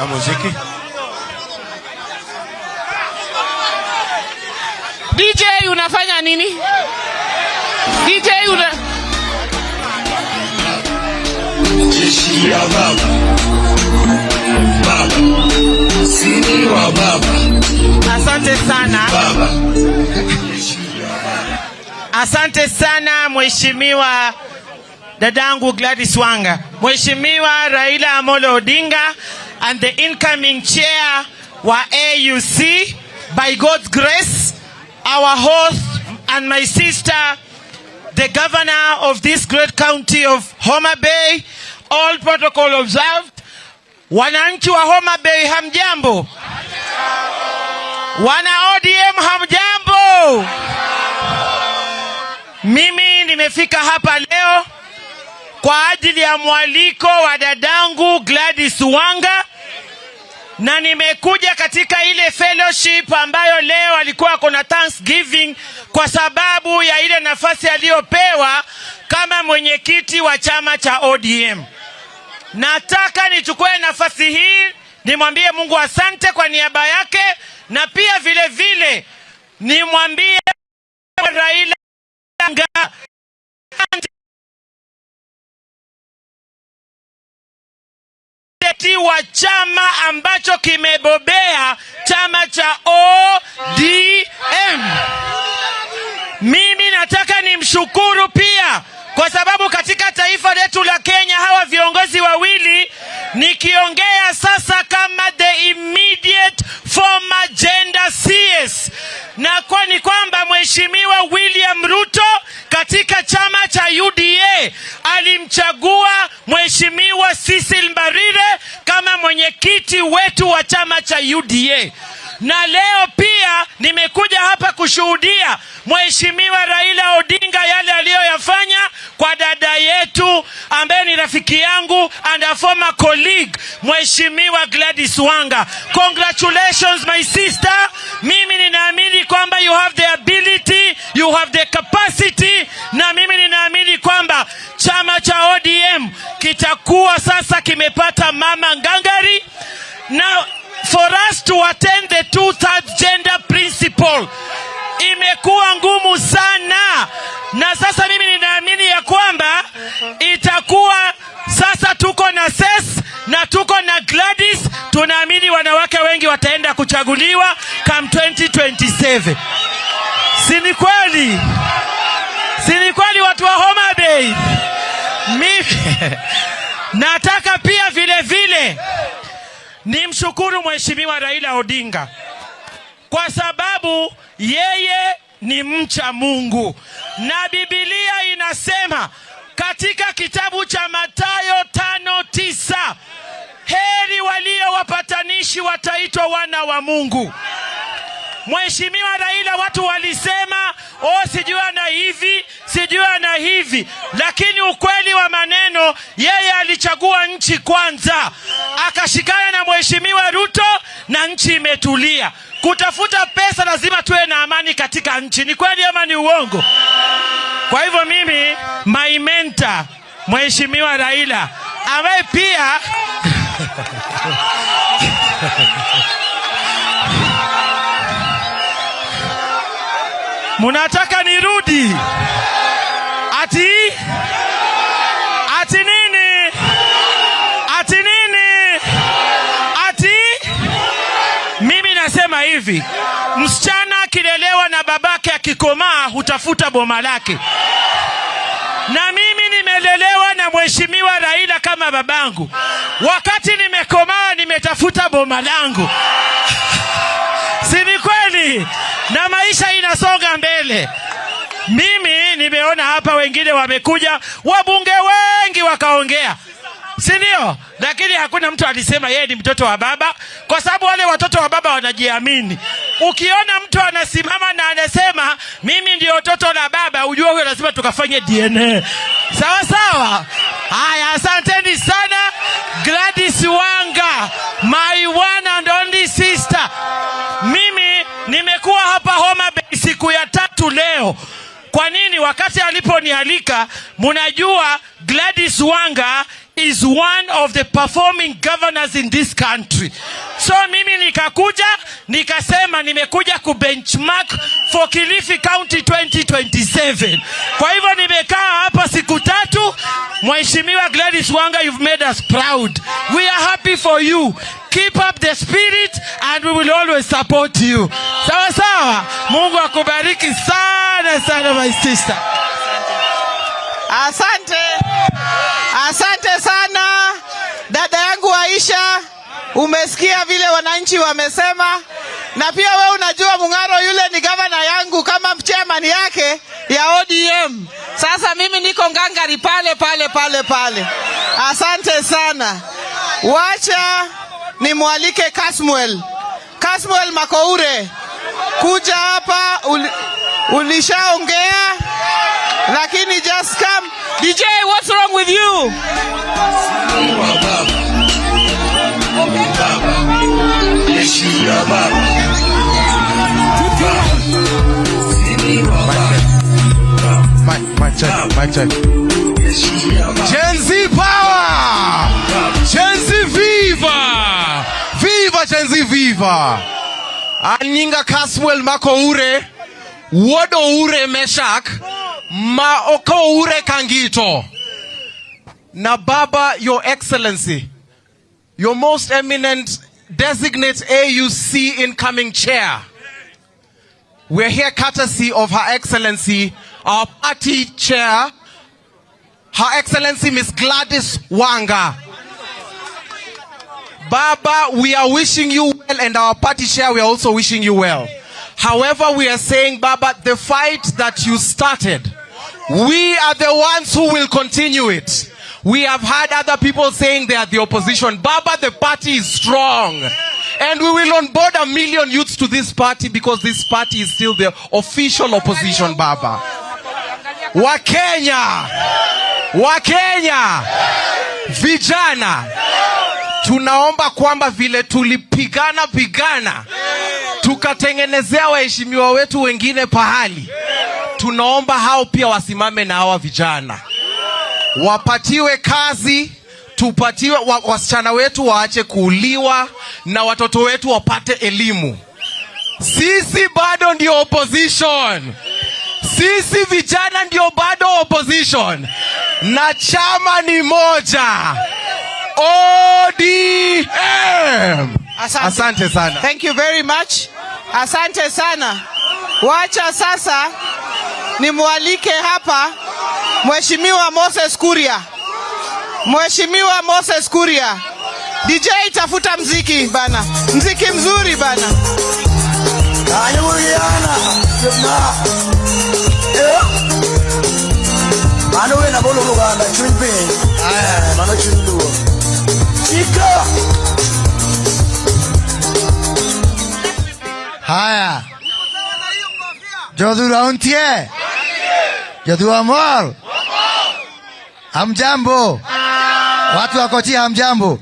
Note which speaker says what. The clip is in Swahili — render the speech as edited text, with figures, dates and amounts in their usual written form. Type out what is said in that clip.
Speaker 1: Muziki.
Speaker 2: DJ, unafanya nini? DJ una
Speaker 3: Jeshi ya baba baba, sini wa baba.
Speaker 4: Asante sana.
Speaker 3: Baba.
Speaker 4: Asante sana, Mheshimiwa dadangu Gladys Wanga, Mheshimiwa Raila Amolo Odinga and the incoming chair wa AUC, by God's grace, our host and my sister, the governor of this great county of Homa Bay, all protocol observed. Wananchi wa Homa Bay, hamjambo? Wana ODM, hamjambo? Mimi nimefika hapa leo kwa ajili ya mwaliko wa dadangu Gladys Wanga na nimekuja katika ile fellowship ambayo leo alikuwa kuna Thanksgiving kwa sababu ya ile nafasi aliyopewa kama mwenyekiti wa chama cha ODM. Nataka nichukue nafasi hii nimwambie Mungu asante kwa niaba yake, na pia vile vile nimwambie Raila wa chama ambacho kimebobea, chama cha ODM. Mimi nataka nimshukuru pia kwa sababu katika taifa letu la Kenya hawa viongozi wawili, nikiongea sasa kama the immediate former gender CS, na kwa ni kwamba Mheshimiwa William Ruto katika chama cha UDA alimchagua Mheshimiwa Cecil Mbarire kama mwenyekiti wetu wa chama cha UDA, na leo pia nimekuja hapa kushuhudia Mheshimiwa Raila Odinga yale aliyoyafanya kwa dada yetu ambaye ni rafiki yangu and a former colleague, Mheshimiwa Gladys Wanga. Congratulations, my sister. Mimi ninaamini kwamba you have the ability, you have the capacity, na mimi ninaamini kwamba chama cha ODM kitakuwa sasa kimepata mama ngangari. Now, for us to attain the two-thirds gender principle imekuwa ngumu sana, na sasa mimi ninaamini ya kwamba itakuwa sasa tuko na Ses na tuko na Gladys. Tunaamini wanawake wengi wataenda kuchaguliwa come 2027. Si ni kweli? Si ni kweli, watu wa Homa Bay? Mimi nataka pia vile vile nimshukuru Mheshimiwa Raila Odinga kwa sababu yeye ni mcha Mungu na Biblia inasema katika kitabu cha Mathayo 5:9, heri walio wapatanishi wataitwa wana wa Mungu. Mheshimiwa Raila, watu walisema, oh, sijui ana hivi, sijui ana hivi, lakini ukweli wa maneno, yeye alichagua nchi kwanza, akashikana na Mheshimiwa Ruto na nchi imetulia. Kutafuta pesa lazima tuwe na amani katika nchi. Ni kweli ama ni uongo? Kwa hivyo mimi, my mentor, Mheshimiwa Raila, ambaye pia munataka nirudi ati ati nini, ati nini, ati mimi nasema hivi, msichana akilelewa na babake akikomaa hutafuta boma lake, na mimi nimelelewa na Mheshimiwa Raila kama babangu. Wakati nimekomaa nimetafuta boma langu. Si ni kweli? Na maisha inasonga mbele. Mimi nimeona hapa wengine wamekuja, wabunge wengi wakaongea, si ndio? Lakini hakuna mtu alisema yeye ni mtoto wa baba, kwa sababu wale watoto wa baba wanajiamini. Ukiona mtu anasimama na anasema mimi ndio toto la baba, ujue huyo lazima tukafanye DNA. Sawa sawa. Haya, asanteni sana Gladys Wanga, my one and only sister. Mimi nimekuwa hapa Homa Bay siku ya tatu leo. Kwa nini? Wakati aliponialika, munajua Gladys Wanga is one of the performing governors in this country. So mimi nikakuja nikasema nimekuja kubenchmark for Kilifi County 2027. Kwa hivyo nimekaa hapa siku 3. Mheshimiwa Gladys Wanga, you've made us proud. We are happy for you. Keep up the spirit and we will always support you. Sawa sawa. Mungu akubariki sana sana, my sister.
Speaker 2: Asante. Asante sana, dada yangu Aisha, umesikia vile wananchi wamesema, na pia we unajua Mung'aro yule ni gavana yangu kama chairman yake ya ODM. Sasa mimi niko ngangari pale pale pale pale. Asante sana. Wacha nimwalike Kasmuel. Kasmuel Makoure, kuja hapa ulishaongea lakini just come. DJ, what's wrong with you?
Speaker 3: Wa baba, baba, jeshi ya baba, baba, sini wa baba.
Speaker 1: Mic, mic check, mic check.
Speaker 3: Jeshi ya baba.
Speaker 1: Gen Z power! Gen Z viva! Viva Gen Z viva! Anyinga Kasmuel Makoure, Wuod Oure Meshak, Ma Okoure Kangito. Na Baba, Your Excellency, Your most eminent designate AUC incoming chair. We're here courtesy of Her Excellency, our party chair, Her Excellency Miss Gladys Wanga. Baba, we are wishing you well, and our party chair, we are also wishing you well. However, we are saying, Baba, the fight that you started, we are the ones who will continue it. We have had other people saying they are the opposition. Baba, the party is strong. And we will onboard 1 million youths to this party because this party is still the official opposition, Baba. Wakenya, Wakenya, vijana, tunaomba kwamba vile tulipigana pigana tukatengenezea waheshimiwa wetu wengine pahali, tunaomba hao pia wasimame na hawa vijana wapatiwe kazi, tupatiwe wasichana wetu waache kuuliwa na watoto wetu wapate elimu. Sisi bado ndio opposition. Sisi vijana ndio bado opposition, na chama ni moja, ODM.
Speaker 2: Asante.
Speaker 1: Asante sana.
Speaker 2: Thank you very much. Asante sana. Wacha sasa nimwalike hapa Mheshimiwa Moses Kuria. Mheshimiwa Moses Kuria. DJ, tafuta mziki bana. Mziki mzuri bana.
Speaker 5: Kanyuriana na eh mano we na bolo Luganda chuny piny eh mano chuny Luo chika.
Speaker 6: Haya, Jothurwa untie? Jothurwa mor? Hamjambo? Watu wa Kochi hamjambo?